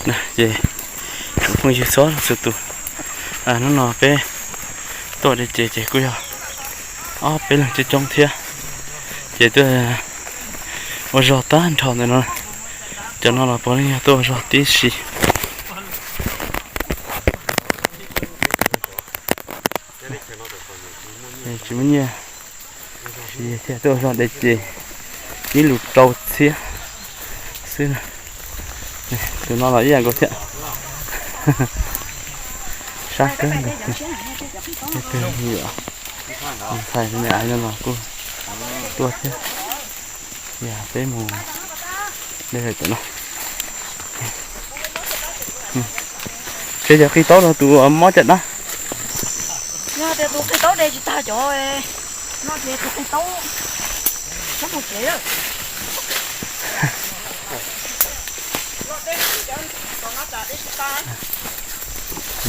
Ces tsoom phooj ywg txhua leej txhua tus, hnub no peb tuaj de ces ces kuj yog ob peb leeg coob coob thiab. Ces tuaj ua zog tag nrho ntawm no. Cov no los puav leej yog tuaj ua zog tib si. Tsis muaj nyiaj, tsis thiaj tuaj ua zog de ces ib lus rau txhiab xwb. Tus no los ib yam nkaus thiab. Sab kawg nkaus. Ntxhais me me aiv no los kuj tuaj thiab. Yog peb mus de lawm tam no. Ces yog qis taub rau tus mob caj dab. Yog tias tus qis taub de tsis tag cov no ces tus qis taub sab mus tsev.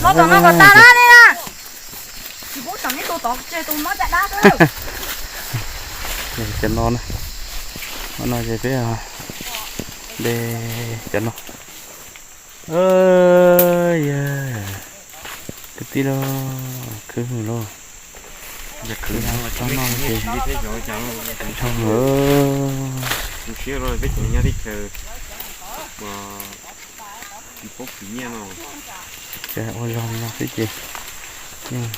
Los tom no kom tag na nej na. Tsis pub tseem ib tug tod tseg tus mob caj dab xwb. Cov no, no ces peb de cov no. Yog kwv tij lauj, khwv hwv lauj. Khwv tsob no ces tshaj hwv. Ces ua zog li no xwb ces yeej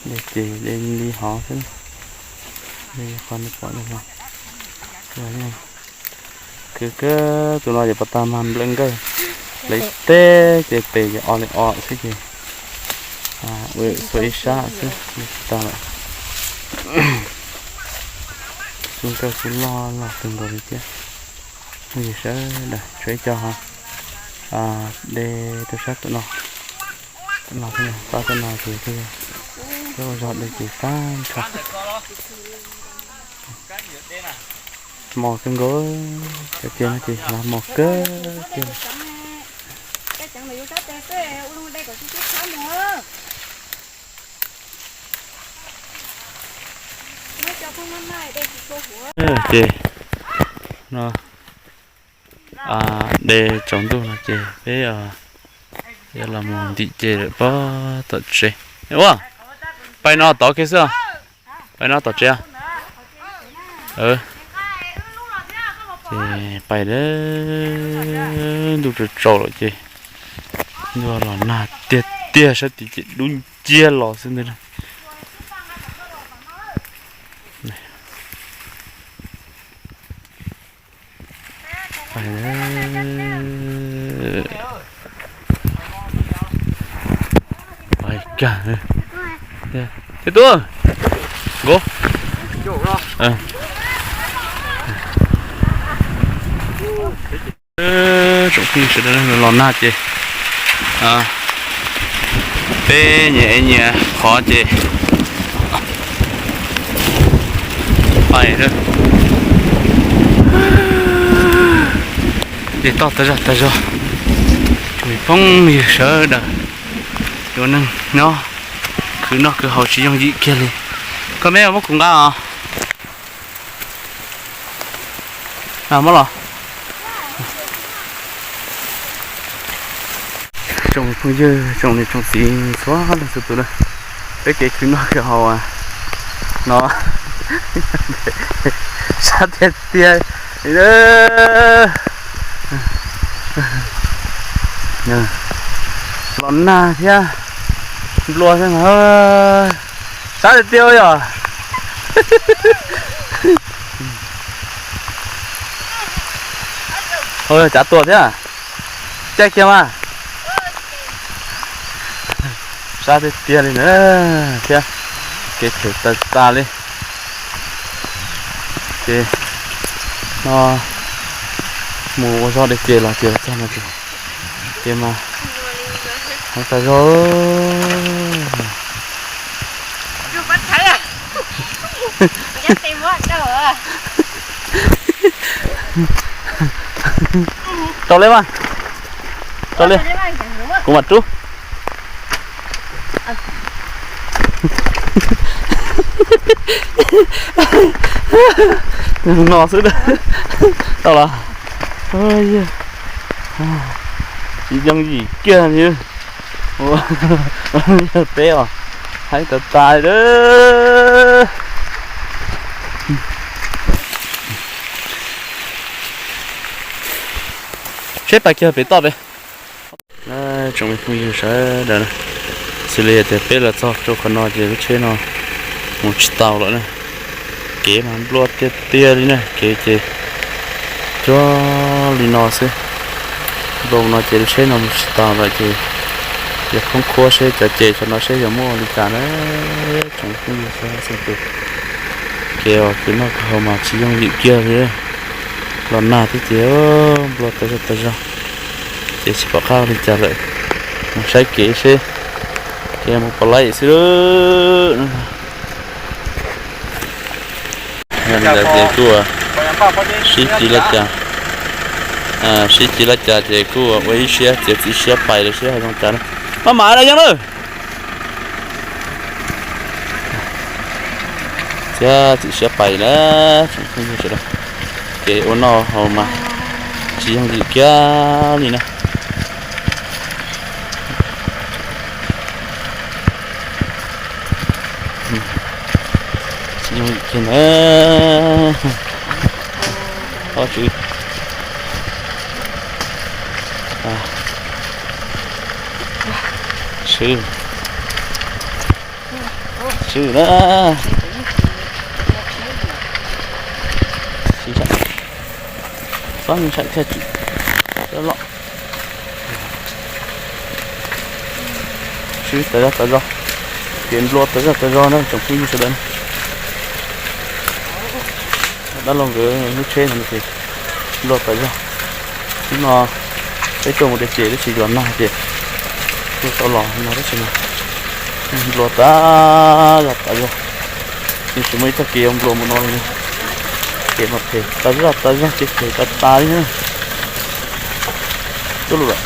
de ces de li hov xwb, de li qhov nej pom no. Khwv kawg, tus no ces pas tag mag nplawm nkawj, lawv teb ces pem ces o li o xwb ces ua xuas ib sab xwb tsis tau lawm. Xub nkawj xub loj loj kawg nkaus li thiab. Phooj ywg sawv daws, tshuav ib co de rau sab tom no, tom no, pab tom no ces thiaj ua zog de ces tag nrho. Mos kawg nkaus, cov tiag no ces los mos kawg kiag li. Ces no de tsaus ntuj no ces peb yuav los mus ntim ces lawm pob tom tsev. Ua, pais no tod kiag xwb, pais no tom tsev. Ces pais, ntuj tsaus tsaus lawm ces ntuj los nag tiag tiag, sab tid ces dub nciab los xwb ntag. Pais kag, tib tub, nkaus. Tsoom phooj ywg sawv daws, los nag ces peb nyias nyias qhov ces pais. Ces toj tag zog tag zog, tsoom phooj ywg sawv daws, ua neej nyob khwv noj khwv haus tsis yooj yim kiag li. Koj me muab kuv nqa os. Muab los. Tsoom phooj ywg, tsoom niam tsoom txiv txhua leej txhua tus na, peb kev khwv noj khwv haus no sab tiag tiag. Los nag thiab nplua thiab, sab tiag tiag yom. Cav tuag thiab, caij kiag mas. Sab tiag tiag li na, thiab kev phem tas tas li. Ces no mus ua zog de ces los ces los txog no ces, ces mas heev tas zog. Rau li mas, rau li, kuv mam rub. No xwb, tau los. Yog, tsis yooj yim kiag li. Yog peb os, haib tas tas li. Seb pais kiag pem toj pem. Tsoom me phooj ywg sawv daws, xws li tias peb los txog rau qhov no ces lub tsheb no mus tsis tau lawm na. Kev mas nplua tiag tiag li na, kev ces cuag li no xwb. Nplua no ces lub tsheb no mus tsis tau lawm ces yog khoob khuab seb cov ces cov no seb yuav muaj li cas na. Tsoom phooj ywg sawv daws, kev os, kev noj kev haus mas tsis yooj yim kiag li. Los nag thiab ces nplua tas zog tas zog, ces tsis pom qab ua li cas lawm. Mus saib kev seb, ces mus pom laib xwb. Yog li ntawd ces kuj sib ci laj cas, sib ci laj cas ces kuj ua ib siab txiav txim siab pais lawm seb ho zoo cas na. Maj mam na Yeej na. Txiav txim siab pais na, tsoom phooj ywg sawv daws. Kev ua noj haus mas tsis yooj yim kiag li na. Tsis yooj yim kiag na. Ob tswv. Swb. Swb na. Txhob ntshai thiaj tsis loj. Swb tas zog tas zog, kev nplua tas zog tas zog na tsoom phooj ywg sawv daws. Dab laug nkawd lub tsheb no ces nplua tas zog. Hnub no peb tuaj mus de ces tab sis los nag ces kuj tau los no tab sis mas nplua tas zog tas zog. Yeej tsis muaj ib txoj kev yuav nplua mus no li. Kev mas phem tas zog tas zog, kev phem tas tas li na. Tuaj lawm.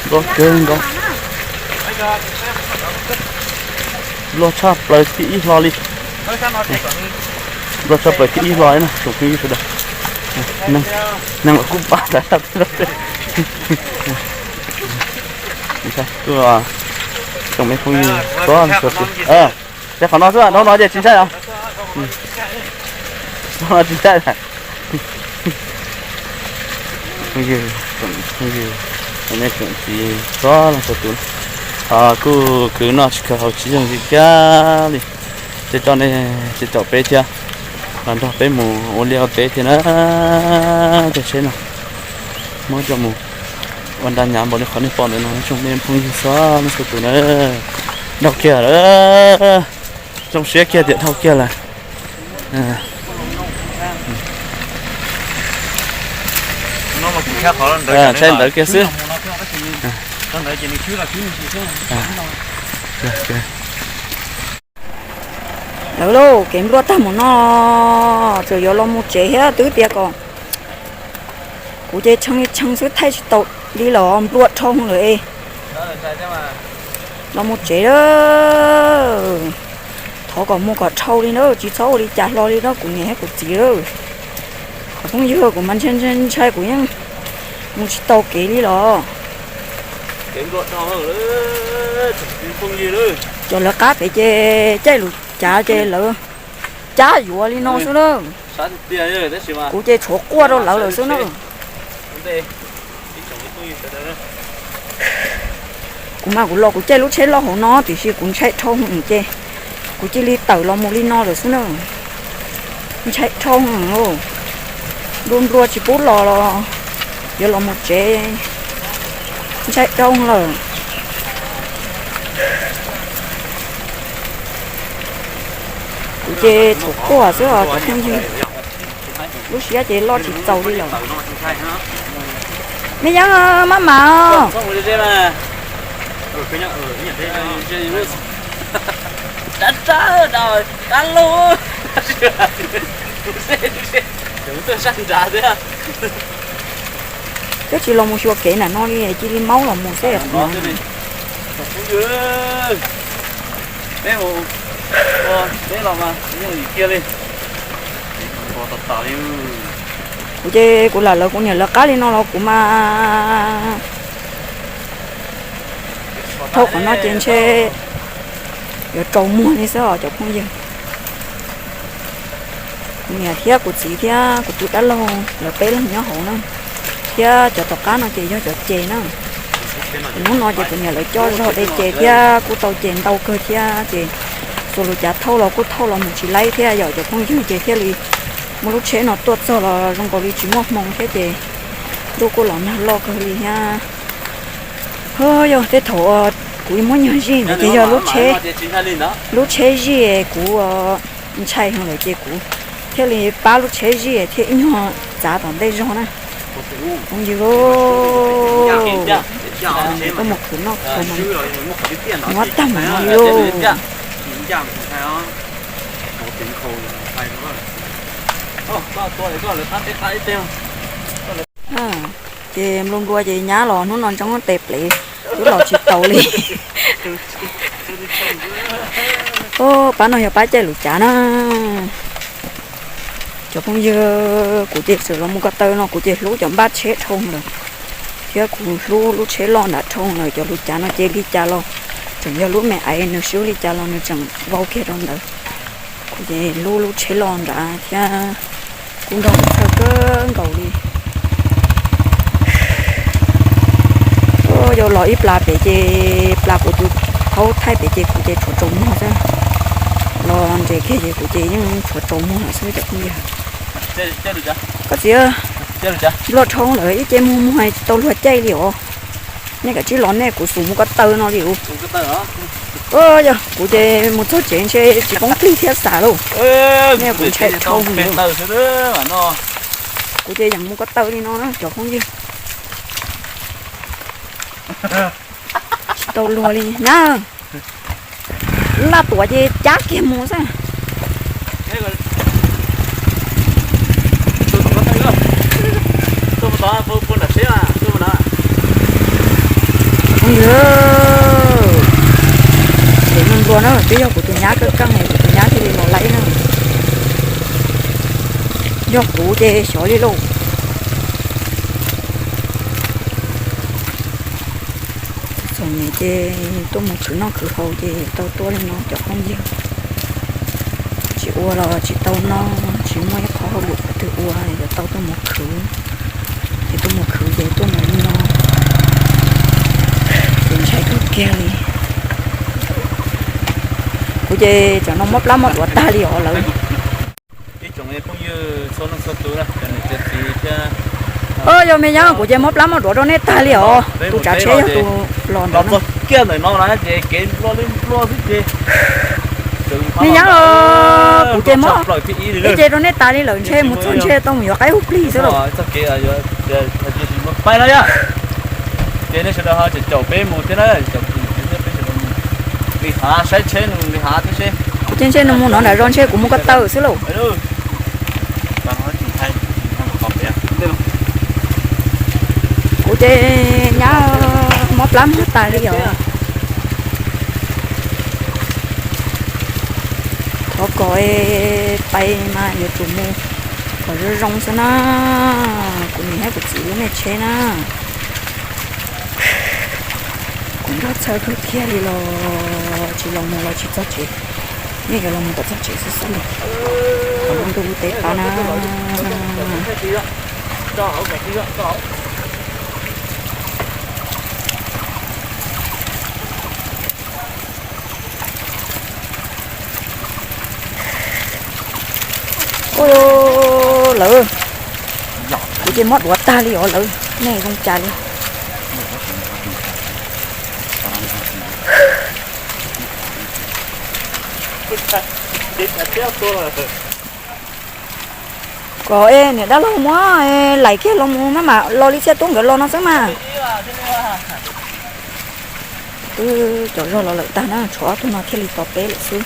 Nplua kawg nkaus. Nplua tshaj plaws thib ib hlo li. Nplua tshaj plaws thib ib hlo li na tsoom phooj ywg sawv daws. Neeg los kuj npaj tas zog. Tsoom me phooj ywg txhua leej txhua tus, ces qhov no xwb, dhau no ces tsis ntshai os. Dhau no tsis ntshai. Phooj ywg, tsoom phooj ywg, nej tsoom txiv txhua leej txhua tus, kuj khwv noj tsis khwv haus tsis yooj yim kiag li. Ces coj nej, ces caum peb thiab los nrog peb mus ua liaj ua teb thiab na. Cov tsheb no muab coj mus ua nra nyav npaum li qhov nej pom ntawm no, tsoom me phooj ywg txhua leej txhua tus na. Dhau kiag lawm, zoo siab kiag tias dhau kiag lawm. Ntshai ntawd kiag xwb. Lawv lauj, kev nplua tag mus no, txawm yuav los mus tsev thiab twb tias kom kuv ces tshee tshee xwb thaij tsis tau li los nplua dhau lawm es. Los mus tsev lawm. Thov kom mus kom dhau li na, tsis txhob ua li cas hlo li na kuv niam thiab kuv txiv lawm. Qhov phooj ywg kuv mas ntshai ntshai ntshai kuv yeej mus tsis tau kev li los. Cov lawv qab pem ces caij lus cav ces lawv cab yuav li no xwb na. Kuv ces tshuav quaj rau lawv lawm xwb na. Kuv mas kuv los kuv caij lub tsheb loj hauv no tiam sis kuv ntshai dhau ces kuv cia li tawm los mus li no lawm xwb na. Ntshai dhau, nplua nplua tsis pub los los yuav los mus tsev, ntshai dhau lawm. Kuv ces tshuav quaj xwb os cov phooj ywg, lub siab ces loj tsis txaus li lawm. Me Yeeb, maj mam os. Twb tsis los mus xyuas kev nram no li, cia li maub los mus xwb. Peb mus ua Kuv ces kuv lam lawv kuv niam lawv qab li no los kuv mas thauj qhov no ces ntshe yuav tsaus muag li xwb os cov phooj ywg. Kuv niam thiab kuv txiv thiab kuv tus dab laug lawv peb leeg nyob hauv na, thiab cov tom qab no ces yog cov ces na. Hnub no ces kuv niam lawv coj zog de ces thiab kuj tau ces ntau kawg thiab ces txhua lub cav thauj los kuj thauj los mus tsis laib thiab yom cov phooj ywg ces thiaj li muaj lub tsheb no tuaj txog los zoo nkaus li tsis muaj hmoo thiab ces ntuj kuj los nag loj kawg li thiab. Yog tej thaum kuv muab nyuag zij ntawd ces yog lub tsheb, lub tsheb zij kuv ntshai heev lawm ces kuv thiaj li pab lub tsheb zij thiab ib nyuag txav tom ntej zog na. Phooj ywg, tuaj mus khwv noj khwv no, muab tag mus no li lauj. Ces nplua nplua ces nyab los hnub no ntsoov tes plev, twb los tsis taus li. Pab no yog pab caij lub cav na. Cov phooj ywg, kuv ces txawm los mus ko taw no kuv ces hlub cov npaj tsheb dhau lawm, thiab kuv hlub lub tsheb loj nram dhau lawm. Cov lub cav no ces li cas los tseem yog lub me aiv, nws swb li cas los nws tseem vau kiag rau ntawd. Kuv ces hlub lub tsheb loj nrad thiab kuj nrog txhawj kawg nkaus li. Yog los ib plas pem ces plas kuv tus thaub thaij pem ces kuv ces tshuav tsaus muag xwb. Los nres kiag ces kuv ces yeej tshuav tsaus muag lawm xwb cov phooj ywg. Koj txiv, nplua dhau lawm ib ce muag muag tsis tau luag caij li os. Nej kav tsij los nej, kuv xub mus ko taw no li os. Yog kuv ces mus txog tsev ntshe tsis poob plig thiab xav lauj. Nej kuv ntshai dhau li. Kuv ces yeej mus ko taw li no na cov phooj ywg. Tsis tau luag li na. Laj tuam ces cab kiag mus xwb. Phooj ywg, ces nplua nplua na, twb yog kuv tus nyab kawg keej es kuv tus nyab thiaj li los laib na. Yog kuv ces xyov li lauj. Txom nyem ces tuaj mus khwv noj khwv haus ces tau tuaj li no cov phooj ywg. Tsis ua los tsis tau noj, tsis muaj ib qho hauj lwm qhov twg ua yuav tau tuaj mus khwv. Ces tuaj mus khwv ces tuaj mus li no, ces ntshai kawg kiag li. Kuv ces cov no mob plab mob duav tag li os lawv. Yog me nyob kuv ces mob plab mob duav rau nej tag li os. Tus tsav tsheb yog tus los ntawd na. Nej nyob, kuv ces mob ib ce rau nej tas li lawm, ntshe mus txog ntshe tau mus yuav qaib hu plig xwb los. Ces nej sawv daws ho caum peb mus thiab na, caum peb mus, nqis hav saib tsheb nws nqis hav thiab seb. Kuv ces ntshe nws mus no nram zos ntshe kuv mus ko taw xwb lauj. Kuv ces nyab mob plab mob tas li os. Thov kom pais mas yuav tsum mus kom zoo zoo xwb na. Kuv niam thiab kuv txiv lub niag tsheb na. Kuv nrog txhawj kawg kiag li los tsis los mus los tsis txog tsev. Nej yuav los mus kom txog tsev xwb xwb li. Kom ntuj lub teb pab na. Ua lawv, kuv ces mob duav tag li os lawv, nej zoo cas li. Kom niam dab laug muab laim kiag los mus maj mam los li Txhiaj Tub nkawd los no xwb mas. Twb cov zog los lawm tag na, tshuav ob tug no thiaj li tos peb lawm xwb.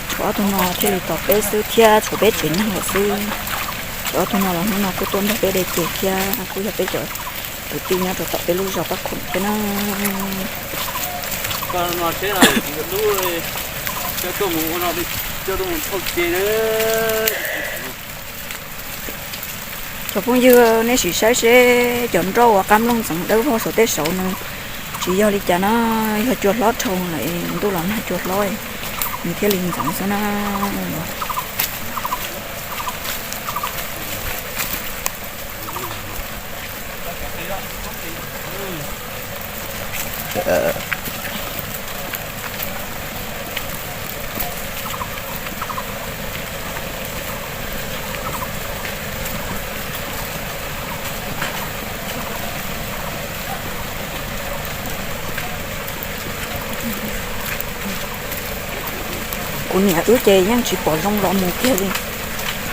Tshuav ob tug no thiaj li tos peb xwb thiab tshuav peb tsev neeg lawm xwb. Tshuav ob tug no los hnub no kuj tuaj nrog peb de ces thiab kuj yog peb cov kwv tij nyob rau tom peb lub zos Paj Khoom thiab na. Coj tuaj mus ua no, coj tuaj mus thauj ke. Cov phooj ywg, nej sim saib seb cov nroj uas qab nplooj ntxeev dawb vog saum tej saud no tsis yog li cas na, yog cua hlob dhau lawm, ntuj los nag cua hlob, nws thiaj li ntxeev xwb na. Kuv niam wb ces yeej tsis pom zoo los mus kiag li.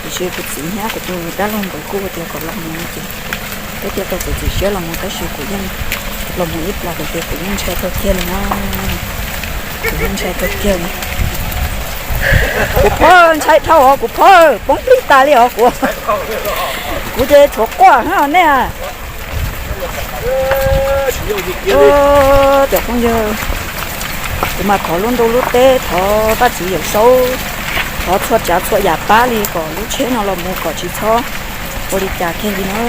Tiam sis kuv txiv thiab kuv tus dab laug nkawd kuj tias kom los mus no ces peb thiaj tau txiav txim siab los mus, tab sis kuv yeej los mus ib plag kuv tias kuv yeej ntshai kawg kiag li na. Kuv yeej ntshai kawg kiag li. Kuv phob, ntshai dhau os kuv phob, poob plig tas li os kuv. Kuv ces tshuav quaj nej. Cov phooj ywg, kuv mas thov lub ntuj lub teb, thov Vajtswv Yawm Saub, thov txhua tsav txhua yam pab li kom lub tsheb no los mus kom tsis txhob ua li cas kiag li na.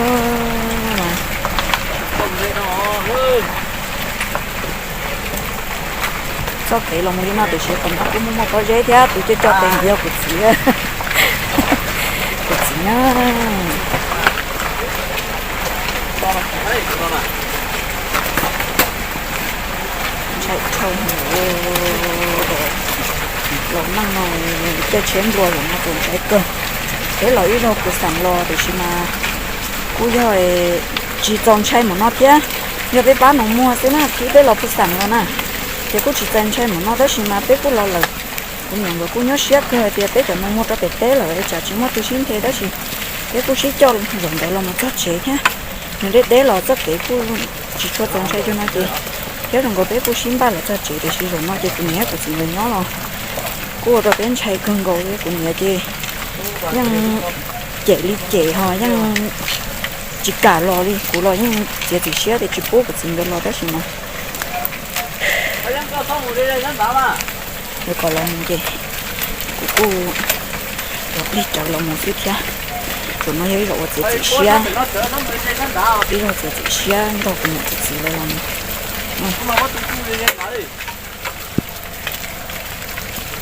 Txoj kev los mus li no tiam sis qhov no kuj muaj muaj pob zeb thiab, tus coj coj tes yog kuv txiv, kuv txiv na. Ntshai dhau, los neej no caij tsheb nplua zaum no tus ntshai kawg. Peb los ib zaug kuv xeem los tiam sis mas kuj yog tsis txaus ntshai mus no thiab. Yog peb pab nus muag xwb na, kib peb los kuv xeem los na, ces kuj tsis txaus ntshai mus no tab sis mas peb kuj los lawm. Kuv niam nkawd kuj nyuaj siab kawg hais tias peb cov nus muag rau pem teb lawm tsam tsis muaj twg sib nrhe tab sis peb kuj sib coj zaum ntawd los mus txog tsev thiab. Nws deb deb los txoj kev kuj tsis tshua txaus ntshai cuag no ces thiab zoo nkaus peb kuj sib npaj los txog tsev tiam sis zaum no ces kuv niam thiab kuv txiv nkawd nyob los kuj ua rau peb ntshai kawg nkaus li. Kuv niam ces yeej cem li cem ho yeej tsis kam los li, kuv los yeej txiav txim siab tias tsis pub kuv txiv nkawd los tab sis mas yuav kom los mus ces kuv kuj ua plig rawv los mus xwb thiab. Zaum no yog ib zaug uas txiav txim siab, ib zaug txiav txim siab nrog kuv niam kuv txiv lawv los mus.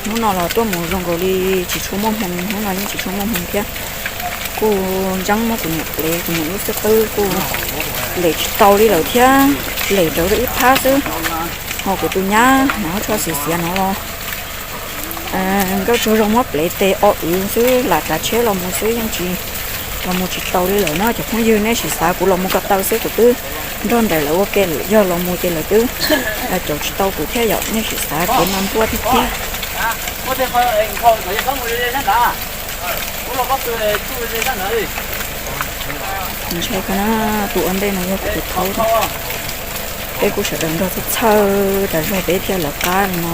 Hnub no los tuaj mus zoo nkaus li tsis tshua muaj hmoo, hnub no yeej tsis tshua muaj hmoo thiab. Kuj ntseeb muab kuv niam plev, kuv niam lub xub qwb kuj lem tsis tau li lawm thiab, lem rawv ib phab xwb. Ho kuv tus nyab hnav tsho xiav xiav no los nkauj tsuag zoo muab plev tes o wv xwb, lam tsav tsheb los mus xwb yeej tsis, los mus tsis tau li lawm no. Cov phooj ywg nej sim xav kuv los mus ko taw xwb kuv twb nrog nraim lawv ua ke lawm, yog los mus ces lawv twb caum tsis tau kuv thiab yom. Nej sim xav kev no ntuaj tiag tiag. Ntshai kawg na, tus ua ntej no yog kuv tus thaub. Peb kuj sawv daws nrog txhawj txhawj tas zog peb thiaj lawv qab no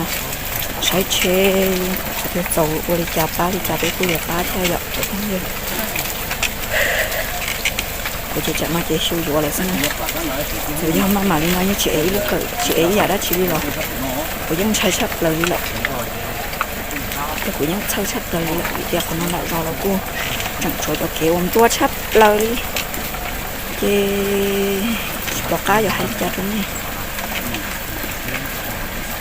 saib tsheb, qhov twg txaus ua li cas pab li cas peb kuj yuav pab thiab yom cov phooj ywg. Kuv ces tsam no ces xyu yuav lawm xwb na. Txawm yog maj mam li no yeej tsis ev ib lub kawm tsis ev ib yam dab tsi li los kuv yeej ntshai tshaj plaws li lawm. Ces kuv yeej txhawj tshaj plaws li lawm vim tias qhov no nram zos los kuj tseem tshuav cov kev uas ntuaj tshaj plaws li. Ces tsis pom qab yuav hais li cas rau nej.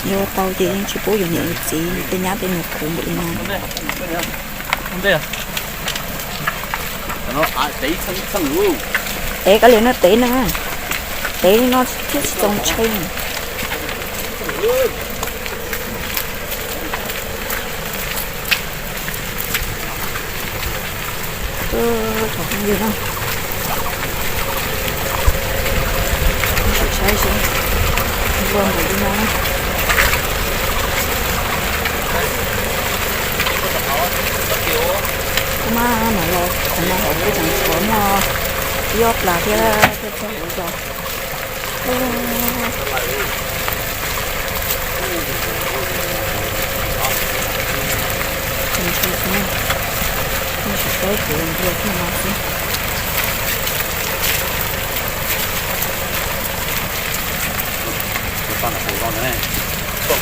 Yog ua tau ces yeej tsis pub yus niam yus txiv tej nyab tej nus khwv npaum li no. Tev koj li no tev no, tev li no thiaj tsis txaus ntshai. Cov phooj ywg na, sim saib seb nplua npaum li no na. Kuv maj mam los qhov no hauv kuj tseem tshuav muaj ib ob plag thiab thiaj txog kuv zos. Tseem tshuav xwb, nej sim saib kuv nplua kiag no xwb.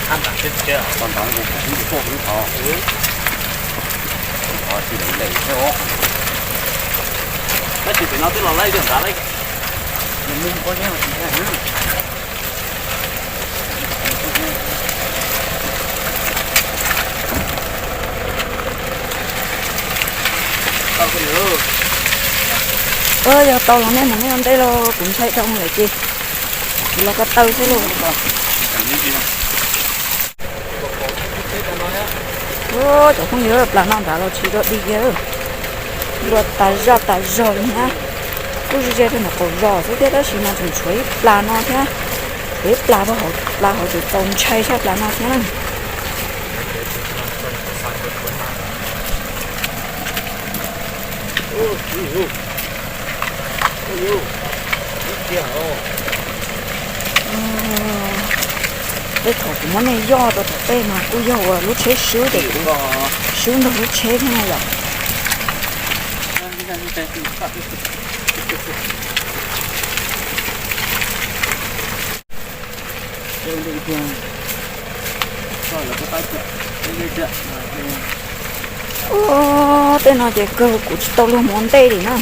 Tab sis pem no twb los laij cov nrad lawm. Yog tau los nej mus nej ua ntej los kuv ntshai dhau lawm ces kuv los ko taw xwb lauj. Cov phooj ywg, plas no nrad los tsis dog dig kiag, nplua tas zaj tas zog li na. Kuj ze ze rau nram qaum zos xwb thiab tab sis mas tseem tshuav ib plas no thiab, tshuav ib plas plas hauv ces txaus ntshai tshaj plas no thiab na. Tej thaum kuv muab nej yoj rau tom tej mas kuj yog ua lub tsheb swb ces kuv swb nrog lub tsheb thiab na yom. Tej no ces kawg kuv tsis tau luag mus ua ntej li na.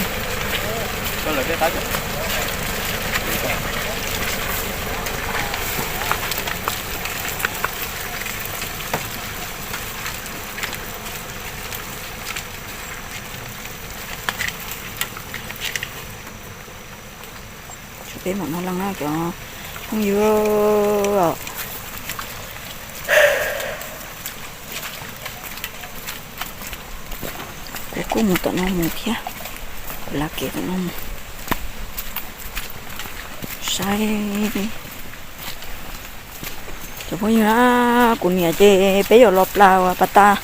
Peb mam no leej na cov phooj ywg. Kuv kuj mus tom no mus thiab, kuv lab kev tom no mus saib. Cov phooj ywg na, kuv niam ces peb yuav los plas uas pas tas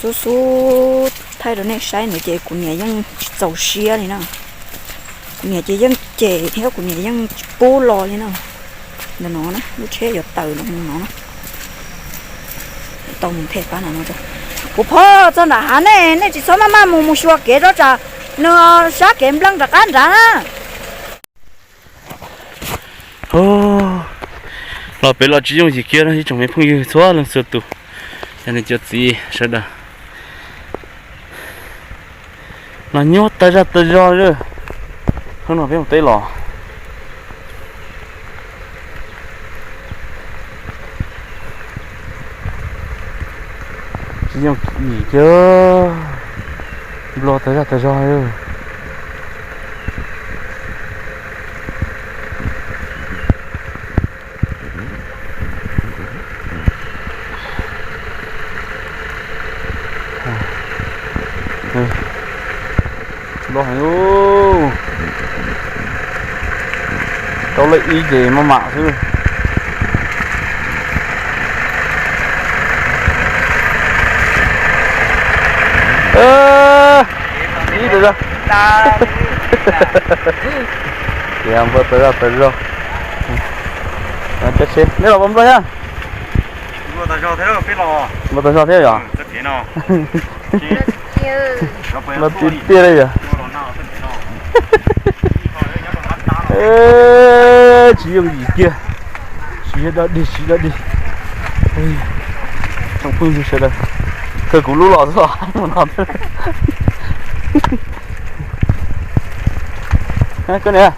xub xub thaij rau nej saib ntawd ces kuv niam yeej tsis txaus siab li na. Kuv niam ces yeej cem thiab kuv niam yeej tsis pub los li na. Ntawm no na lub tsheb yuav tawm no na. Tau mus them pab no no. Kuv phob txog nram hav ne, nej tsis txhob maj maj mus mus xyuas kev tsob tsam nws sab kev npleeg rov qab nrad na. Los pem los tsis yooj yim kiag na ib tsoom me phooj ywg txhua leej txhua tus, yog nej cov txiv sawv daws. Los nyuaj tag zaj tag zog li. Hnub no peb mus teb los tsis yooj yim kiag, nplua tag zaj tag zog. Nplua heev. Tau lej ib ces maj mam xwb. Ib tawm zog. Ces nplua tawm zog tawm zog. Cab tsheb neb los puas nplua thiab? Nplua tawm zog thiab yog? Nplua tiag tiag li yog. Tsis yooj yim kiag. Tsis yog dog dig, tsis dog dig. Tsoom phooj ywg sawv daws, kawg kuv lub los xwb os, mus no. Koj niam,